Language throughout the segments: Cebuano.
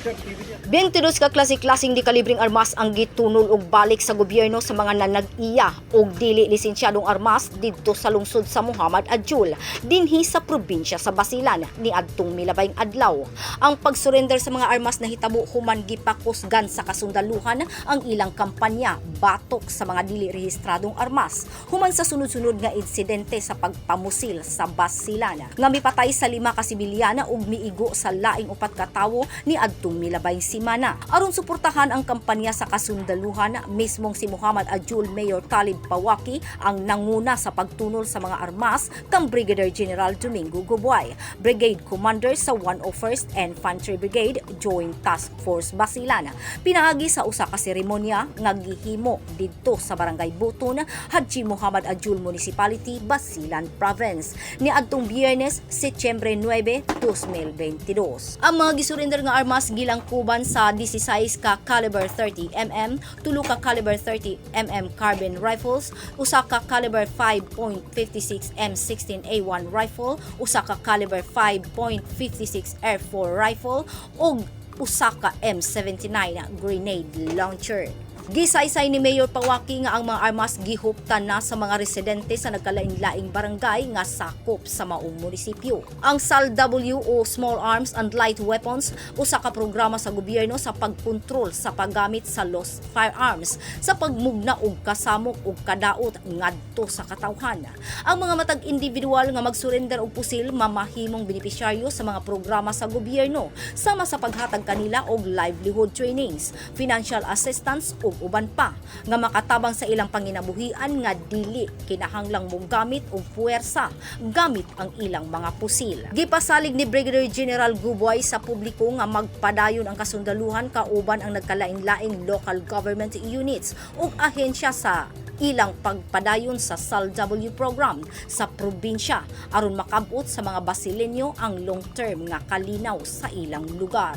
22 ka klase-klaseng di kalibreng armas ang gitunol og balik sa gobyerno sa mga nanag-iya og dili lisensyadong armas didto sa lungsod sa Muhammad Adjul, dinhi sa probinsya sa Basilan niadtong milabayng adlaw. Ang pagsurrender sa mga armas nahitabo human gipakusgan sa kasundaluhan ang ilang kampanya batok sa mga dili rehistradong armas human sa sunod-sunod nga insidente sa pagpamusil sa Basilan nga mipatay sa lima ka sibilyana ug miigo sa laing upat ka tawo niadtong milabayng simana. Aron suportahan ang kampanya sa kasundaluhan, mismong si Muhammad Adjul Mayor Talib Pawaki ang nanguna sa pagtunol sa mga armas kang Brigadier General Domingo Gubuay, Brigade Commander sa 101st Infantry Brigade Joint Task Force Basilan. Pinaagi sa usa ka seremonya nga gihimo didto sa Barangay Buton, Hadji Muhammad Adjul Municipality, Basilan Province, niadtong Biyernes, Setyembre 9, 2022. Ang mga gisurrender nga armas gilangkuban sa 16 ka caliber 30 mm, tulo ka caliber 30 mm carbine rifles, usa ka caliber 5.56 M16A1 rifle, usa ka caliber 5.56 R4 rifle ug usa ka M79 grenade launcher. Gisaysay ni Mayor Pawaki nga ang mga armas gihuptan na sa mga residente sa nagkalain-laing barangay nga sakop sa maong munisipyo. Ang SALW o Small Arms and Light Weapons, usa ka programa sa gobyerno sa pagkontrol sa paggamit sa loose firearms sa pagmugna og kasamok ug kadaot ngadto sa katawhan. Ang mga matag individual nga magsurrender og pusil mamahimong benepisyaryo sa mga programa sa gobyerno sama sa paghatag kanila og livelihood trainings, financial assistance ug uban pa nga makatabang sa ilang panginabuhian nga dili kinahanglang mogamit og puwersa gamit ang ilang mga pusil. Gipasalig ni Brigadier General Guboy sa publiko nga magpadayon ang kasundaluhan kauban ang nagkalain-laing local government units ug ahensya sa ilang pagpadayon sa SALW program sa probinsya aron makabot sa mga Basilenyo ang long-term nga kalinaw sa ilang lugar.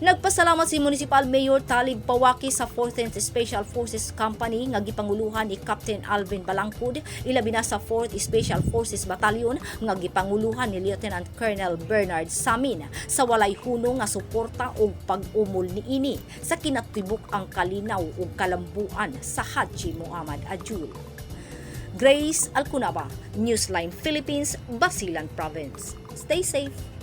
Nagpasalamat si Municipal Mayor Talib Pawaki sa 14th Special Forces Company nga gipanguluhan ni Captain Alvin Balangcod, ilabi na sa 4th Special Forces Battalion nga gipanguluhan ni Lieutenant Colonel Bernard Samin sa walay hunong nga suporta ug pag-umol niini sa kinatibuk ang kalinaw ug kalambuan sa Hadji Muhammad Adjul. Grace Alcunaba, Newsline Philippines, Basilan Province. Stay safe.